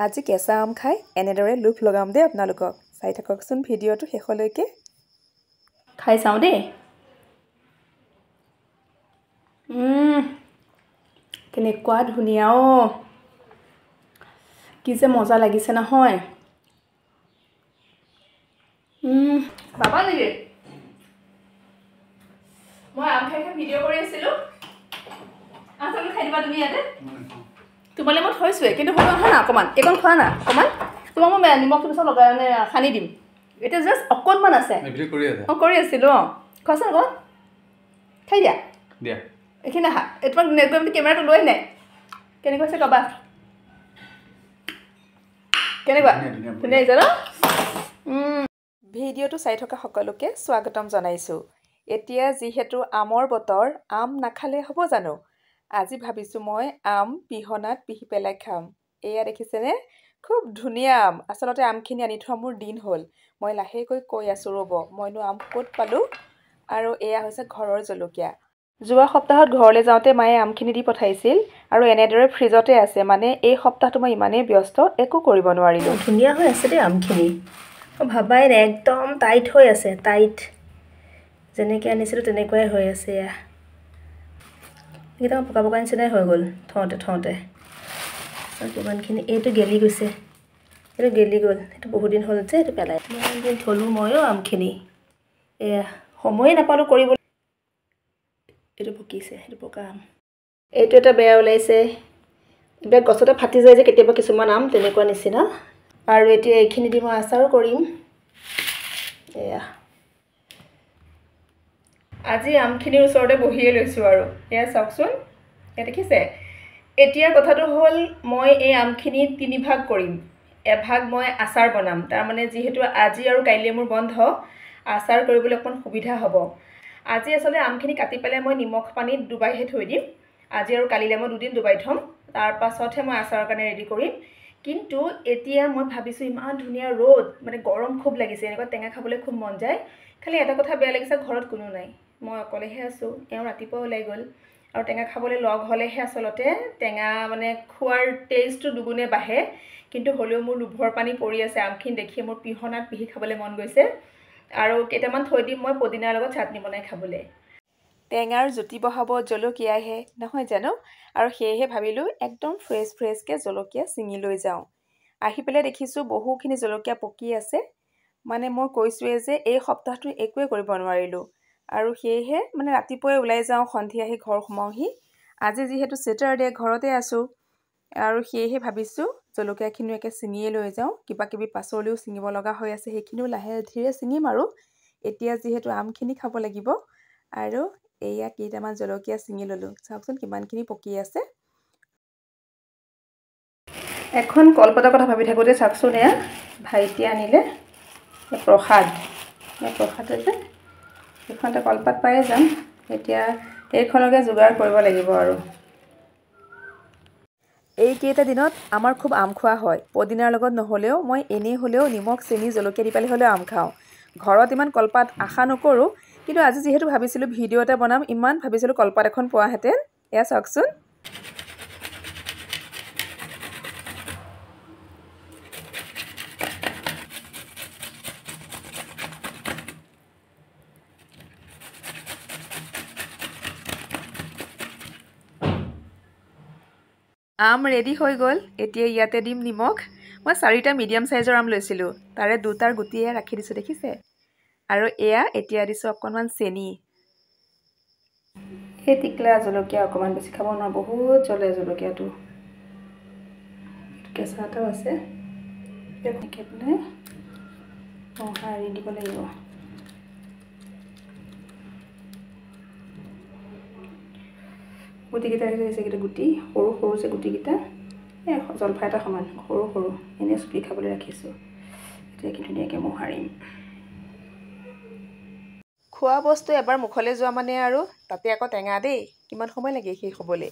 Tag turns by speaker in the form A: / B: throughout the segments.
A: আজি কেঁচা আম খাই এনেদৰে লোভ লগাম দেই আপোনালোকক। চাই থাককচোন ভিডিঅ'টো শেষলৈকে।
B: খাই চাওঁ দেই। কেনেকুৱা ধুনীয়া অ', কি যে মজা লাগিছে নহয়। বাবা নেকি? মই আম খাই খাই ভিডিঅ' কৰি আছিলোঁ। আচলতে খাই দিবা তুমি ইয়াতে। তোমালৈ মই থৈছোৱে, কিন্তু হ'ব নহয় না, অকণমান এইকণ খোৱা না অকণমান। তোমাক মই নিমখটো পিছত লগাই মানে সানি দিম। এতিয়া জাষ্ট অকণমান আছে। অঁ, কৰি আছিলোঁ। অঁ, খোৱাচোন অকণমান, খাই দিয়া। এইখিনি আহা, তোমাক কেমেৰাটো লোৱাই নাই। কেনেকুৱা হৈছে ক'বা, কেনেকুৱা? ধুনীয়া হৈছে ন?
A: ভিডিঅ'টো চাই থকা সকলোকে স্বাগতম জনাইছোঁ। এতিয়া যিহেতু আমৰ বতৰ, আম নাখালে হ'ব জানো? আজি ভাবিছোঁ মই আম পিহনাত পিহি পেলাই খাম। এয়া দেখিছেনে, খুব ধুনীয়া আম। আচলতে আমখিনি আনি থোৱা মোৰ দিন হ'ল। মই লাহেকৈ কৈ আছোঁ, ৰ'ব মইনো আম ক'ত পালোঁ। আৰু এয়া হৈছে ঘৰৰ জলকীয়া। যোৱা সপ্তাহত ঘৰলৈ যাওঁতে মায়ে আমখিনি দি পঠাইছিল আৰু এনেদৰে ফ্ৰিজতে আছে। মানে এই সপ্তাহটো মই ইমানেই ব্যস্ত, একো কৰিব নোৱাৰিলোঁ।
B: ধুনীয়া হৈ আছে দেই আমখিনি, মই ভাবাই নাই, একদম টাইট হৈ আছে। টাইট যেনেকৈ আনিছিলোঁ তেনেকুৱাই হৈ আছে। এয়া এইকেইটা পকা পকা নিচিনাই হৈ গ'ল থওঁতে থওঁতে। কিমানখিনি এইটো গেলি গৈছে, এইটো গেলি গ'ল, এইটো বহুত দিন হ'ল যে, এইটো পেলাই ইমান দিন থলোঁ ময়ো আমখিনি। এয়া সময়ে নাপালোঁ কৰিবলৈ। এইটো পকিছে, এইটো পকা আম। এইটো এটা বেয়া ওলাইছে, এইবিলাক গছতে ফাটি যায় যে কেতিয়াবা কিছুমান আম, তেনেকুৱা নিচিনা। আৰু এতিয়া এইখিনি দি মই আচাৰো কৰিম। এয়া
A: আজি আমখিনিৰ ওচৰতে বহিয়ে লৈছোঁ আৰু। এয়া চাওকচোন, এয়া দেখিছে। এতিয়া কথাটো হ'ল, মই এই আমখিনি তিনিভাগ কৰিম। এভাগ মই আচাৰ বনাম, তাৰমানে যিহেতু আজি আৰু কাইলৈ মোৰ বন্ধ, আচাৰ কৰিবলৈ অকণ সুবিধা হ'ব। আজি আচলতে আমখিনি কাটি পেলাই মই নিমখ পানীত ডুবাইহে থৈ দিম। আজি আৰু কালিলৈ মই দুদিন ডুবাই থ'ম, তাৰ পাছতহে মই আচাৰৰ কাৰণে ৰেডি কৰিম। কিন্তু এতিয়া মই ভাবিছোঁ, ইমান ধুনীয়া ৰ'দ, মানে গৰম খুব লাগিছে, এনেকুৱা টেঙা খাবলৈ খুব মন যায়। খালি এটা কথা বেয়া লাগিছে, ঘৰত কোনো নাই, মই অকলেহে আছোঁ। এওঁ ৰাতিপুৱা ওলাই গ'ল। আৰু টেঙা খাবলৈ লগ হ'লেহে আচলতে টেঙা মানে খোৱাৰ টেষ্টটো দুগুণে বাঢ়ে। কিন্তু হ'লেও মোৰ লোভৰ পানী পৰি আছে, আমখিনি দেখি মোৰ পিহনাত পিহি খাবলৈ মন গৈছে। আৰু কেইটামান থৈ দিম মই পদিনাৰ লগত চাটনি বনাই খাবলৈ। টেঙাৰ জুতি বঢ়াব জলকীয়াহে, নহয় জানো? আৰু সেয়েহে ভাবিলোঁ একদম ফ্ৰেছ ফ্ৰেছকৈ জলকীয়া ছিঙি লৈ যাওঁ। আহি পেলাই দেখিছোঁ বহুখিনি জলকীয়া পকি আছে। মানে মই কৈছোঁৱেই যে এই সপ্তাহটো একোৱে কৰিব নোৱাৰিলোঁ। আৰু সেয়েহে মানে ৰাতিপুৱাই ওলাই যাওঁ, সন্ধিয়া আহি ঘৰ সোমাওঁহি। আজি যিহেতু ছেটাৰডে, ঘৰতে আছোঁ। আৰু সেয়েহে ভাবিছোঁ জলকীয়াখিনিও একে ছিঙিয়ে লৈ যাওঁ। কিবা কিবি পাচলিও ছিঙিব লগা হৈ আছে, সেইখিনিও লাহে ধীৰে ছিঙিম আৰু। এতিয়া যিহেতু আমখিনি খাব লাগিব। আৰু এয়া কেইটামান জলকীয়া ছিঙি ল'লোঁ, চাওকচোন কিমানখিনি পকি আছে।
B: এখন কলপাতৰ কথা ভাবি থাকোঁতে চাওকচোন, এয়া ভাইটিয়ে আনিলে প্ৰসাদ। প্ৰসাদ যে এইখনতে কলপাত পায়ে যাম। এতিয়া এইখনকে যোগাৰ কৰিব লাগিব আৰু।
A: এইকেইটা দিনত আমাৰ খুব আম খোৱা হয়। পদিনাৰ লগত নহ'লেও মই এনেই হ'লেও নিমখ চেনি জলকীয়া দি পেলাই হ'লেও আম খাওঁ। ঘৰত ইমান কলপাত আশা নকৰোঁ, কিন্তু আজি যিহেতু ভাবিছিলোঁ ভিডিঅ' এটা বনাম, ইমান ভাবিছিলোঁ কলপাত এখন পোৱাহেঁতেন। এয়া চাওকচোন, আম ৰেডি হৈ গ'ল। এতিয়া ইয়াতে দিম নিমখ। মই 4টা মিডিয়াম চাইজৰ আম লৈছিলোঁ, তাৰে 2টাৰ গুটিয়ে ৰাখি দিছোঁ, দেখিছে। আৰু এয়া এতিয়া দিছোঁ অকণমান চেনি।
B: এই টিকলা জলকীয়া অকণমান বেছি খাব নোৱাৰোঁ, বহুত জ্বলে জলকীয়াটো। কেঁচা এটাও আছে, এনেকৈ পেলাই মোহাৰি দিব লাগিব। গুটিকেইটা আহিছে, এইকেইটা গুটি সৰু সৰু যে গুটিকেইটা, এই জলফাই এটা সমান সৰু সৰু, এনেই চুপি খাবলৈ ৰাখিছোঁ। এতিয়া কি ধুনীয়াকৈ মোহাৰিম।
A: খোৱা বস্তু এবাৰ মুখলৈ যোৱা মানে আৰু তাতে আকৌ টেঙা দেই, কিমান সময় লাগে শেষ হ'বলৈ।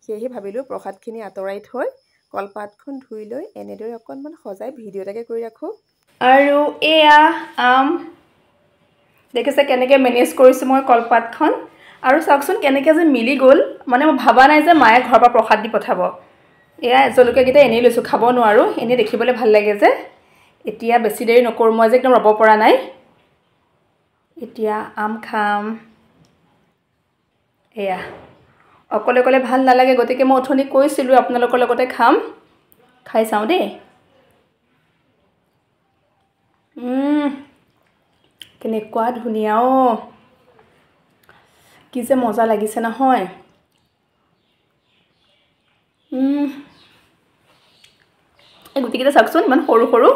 A: সেয়েহে ভাবিলোঁ প্ৰসাদখিনি আঁতৰাই থৈ কলপাতখন ধুই লৈ এনেদৰে অকণমান সজাই ভিডিঅ' এটাকে কৰি ৰাখোঁ।
B: আৰু এয়া আম দেখিছে কেনেকৈ মেনেজ কৰিছোঁ মই কলপাতখন। আৰু চাওকচোন কেনেকৈ যে মিলি গ'ল, মানে মই ভবা নাই যে মায়ে ঘৰৰ পৰা প্ৰসাদ দি পঠাব।
A: এয়া জলকীয়াকেইটা এনেই লৈছোঁ, খাব নোৱাৰোঁ, এনেই দেখিবলৈ ভাল লাগে যে। এতিয়া বেছি দেৰি নকৰোঁ, মই যে একদম ৰ'ব পৰা নাই। এতিয়া আম খাম। এয়া অকলে অকলে ভাল নালাগে, গতিকে মই অথনি কৈছিলোঁ আপোনালোকৰ লগতে খাম। খাই চাওঁ দেই। কেনেকুৱা ধুনীয়া অ', কি যে মজা লাগিছে নহয়। এই গুটিকেইটা চাওকচোন, ইমান সৰু সৰু,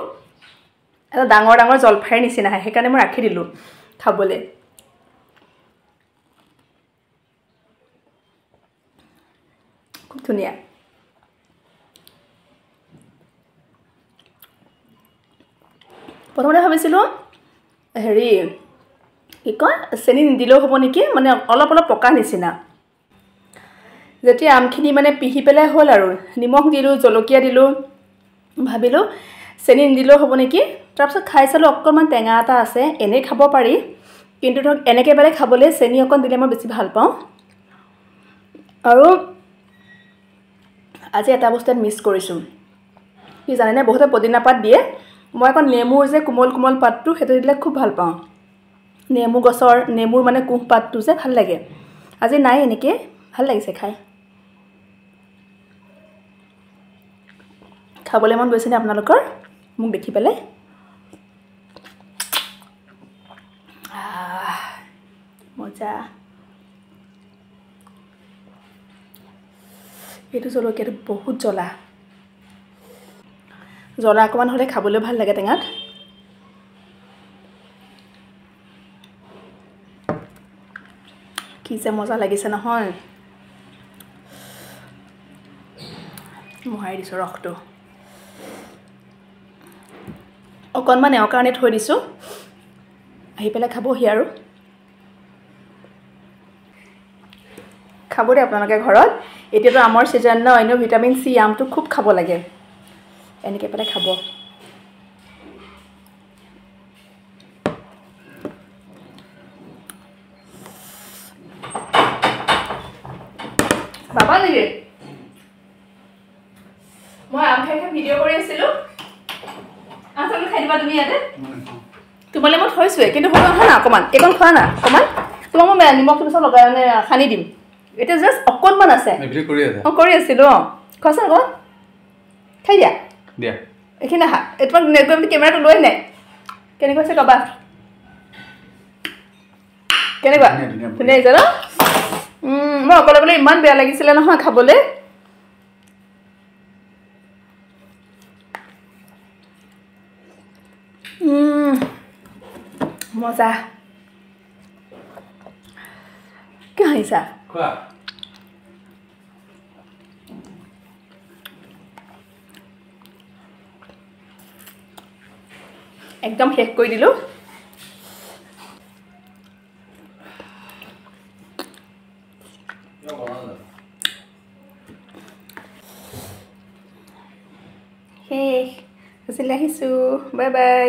A: এটা ডাঙৰ ডাঙৰ জলফাইৰ নিচিনা আহে, সেইকাৰণে মই ৰাখি দিলোঁ খাবলৈ। খুব ধুনীয়া। প্ৰথমতে ভাবিছিলোঁ হেৰি কি কয়, চেনি নিদিলেও হ'ব নেকি, মানে অলপ অলপ পকা নিচিনা। যেতিয়া আমখিনি মানে পিহি পেলাই হ'ল আৰু নিমখ দিলোঁ, জলকীয়া দিলোঁ, ভাবিলোঁ চেনি নিদিলেও হ'ব নেকি। তাৰপিছত খাই চালোঁ অকণমান টেঙা এটা আছে, এনেই খাব পাৰি, কিন্তু ধৰক এনেকৈ পেলাই খাবলৈ চেনি অকণ দিলে মই বেছি ভাল পাওঁ। আৰু আজি এটা বস্তু মিছ কৰিছোঁ, কি জানেনে, বহুতে পদিনা পাত দিয়ে, মই আকৌ নেমুৰ যে কোমল কোমল পাতটো সেইটো দিলে খুব ভাল পাওঁ। নেমু গছৰ নেমুৰ মানে কোঁহ পাতটো যে ভাল লাগে। আজি নাই, এনেকৈ ভাল লাগিছে খাই। খাবলৈ মন গৈছেনে আপোনালোকৰ মোক দেখি পেলাই? মজা। এইটো জলকীয়াটো বহুত জ্বলা, জ্বলা অকণমান হ'লে খাবলৈ ভাল লাগে টেঙাত। কি যে মজা লাগিছে নহয়। মোহাৰি দিছোঁ ৰসটো, অকণমান এওঁৰ কাৰণে থৈ দিছোঁ, আহি পেলাই খাবহি আৰু। খাব দেই আপোনালোকে ঘৰত, এতিয়াতো আমৰ ছিজন ন, এনেও ভিটামিন চি আমটো খুব খাব লাগে, এনেকৈ পেলাই খাব। বাবা নেকি, মই আম খাই খাই ভিডিঅ' কৰি আছিলোঁ। আচলতে খাই দিবা তুমি ইয়াতে, তোমালৈ মই থৈছোৱে, কিন্তু হ'ব নহয় না, অকণমান এইকণ খোৱা না, অকণমান তোমাক মই নিমখটো পিছত লগাই মানে সানি দিম। এতিয়া জাষ্ট অকণমান আছে, অঁ কৰি আছিলোঁ, অঁ খোৱাচোন অকণমান খাই দিয়া দিয়া, এইখিনি আহা, তোমাক কেমেৰাটো লৈ নাই। কেনেকুৱা হৈছে ক'বা, কেনেকুৱা ধুনীয়া হৈছে ন? মই অকলে অকলে ইমান বেয়া লাগিছিলে নহয় খাবলৈ। মজা। কিয় হাঁহিছা? একদম শেষ কৰি দিলোঁ। শেষ, আজিলৈ আহিছোঁ, বাই বাই।